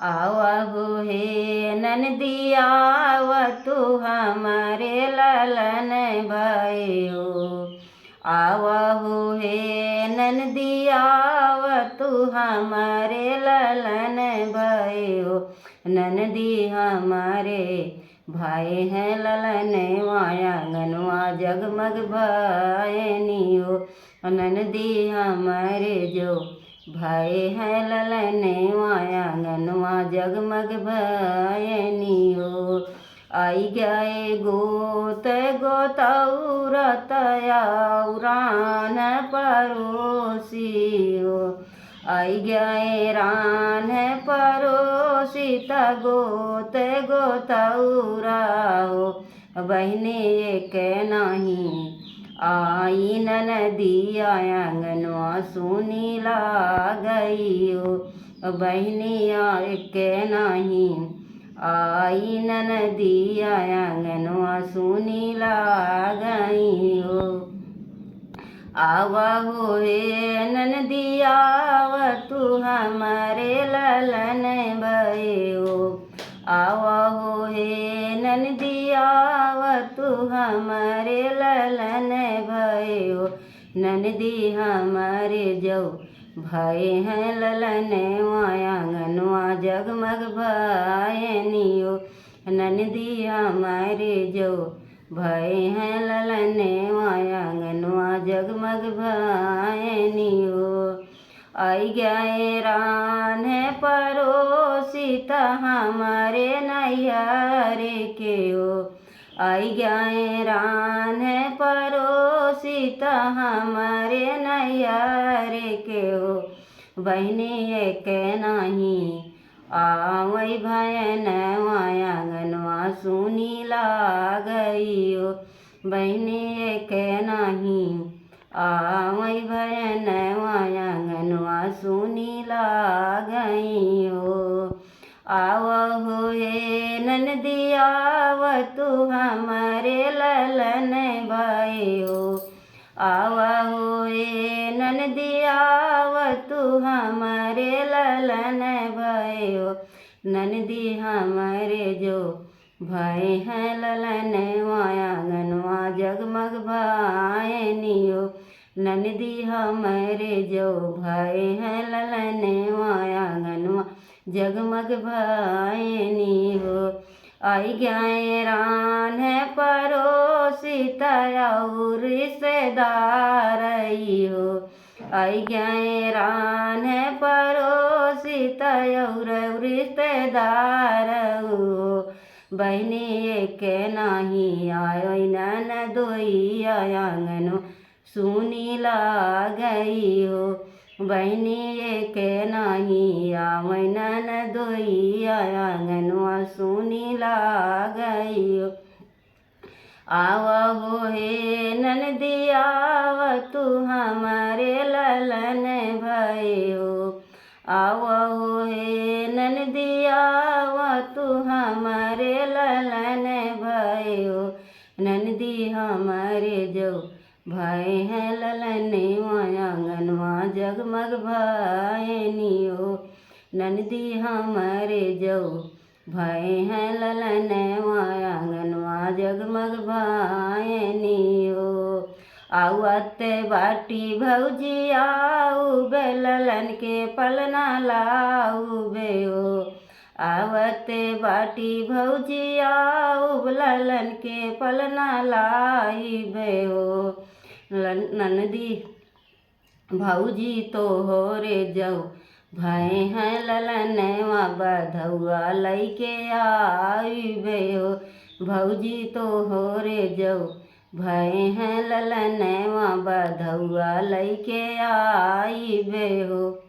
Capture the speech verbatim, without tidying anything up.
आवा हो हे ननदी, आवा तू हमरे ललन भये हो। आवा हो हे ननदी, आवा तू हमरे ललन भये हो। ननदी हमरे भये हैं ललनवा, आंगनवा जगमग भयनी हो। ननदी हमरे जो भये हैं ललनवा, आंगनवा जगमग भयनी हो। आई गए गोत गोतौरा तया उरान परोसी हो। आई गए रान परोसी त गोत गोतौरा हो। बहिनी एक नाही आई ननदिया, आंगनवा सुनी लागई हो। बहिनी एक नाही आई ननदिया, आंगनवा सुनी लागई हो। आवा हो हे ननदी, आवा तू हमरे ललन भये हो। आवा हो हे ननदी, आवा तू हमरे ललन भये हो। ननदी हमरे जो भये हैं ललनवा, आंगनवा जगमग भयनी हो। ननदी हमरे जो भये हैं ललनवा, आंगनवा जगमग भयनी हो। आई गए रान परोसी त हमरे नैहर के हो। आई गए रान परोसी त हमरे नैहर के हो। बहिनी एक नाही आवई भयनवा, आंगनवा सुनी लागई हो। बहिनी एक नाही आवई भयनवा, आंगनवा सुनी लागई हो। आवा हो हे ननदी, आवा तू हमरे ललन भये हो। आवा हो हे ननदी, आवा तू हमरे ललन भये हो। ननदी हमरे जो भये हैं ललनवा, आंगनवा जगमग भयनी हो। ननदी हमरे जो भये हैं ललनवा, आंगनवा जगमग भयनी हो। आई गए रान परोसी त और रिश्तेदार हो। आई गए रान परोसी त और रिश्तेदार हो। बहिनी एक नाही आवई ननदोइया, आंगनवा सुनी लागई हो। बहिनी एक नाही आवई ननदोइया, आंगनवा सुनी लागई हो। आवा हो हे ननदी, आवा तू हमरे ललन भये हो। आवा हो हे ननदी, आवा तू हमरे ललन भये हो। ननदी हमरे जो भये हैं ललनवा, आंगनवा जगमग भयनी हो। ननदी हमरे जो भये हैं ललनवा, आंगनवा जगमग भयनी हो। आवत बाटी भौजी आउबे, ललन के पलना लाउबे हो। आवत बाटी भौजी आउब, ललन के पलना लाइबे हो। लन-, ननदी भौजी तोहरे जो भये हैं ललनवा, बधौआ लइके आइबे हो। भौजी तोहरे जो भये हैं ललनवा, बधौआ लइके आइबे हो।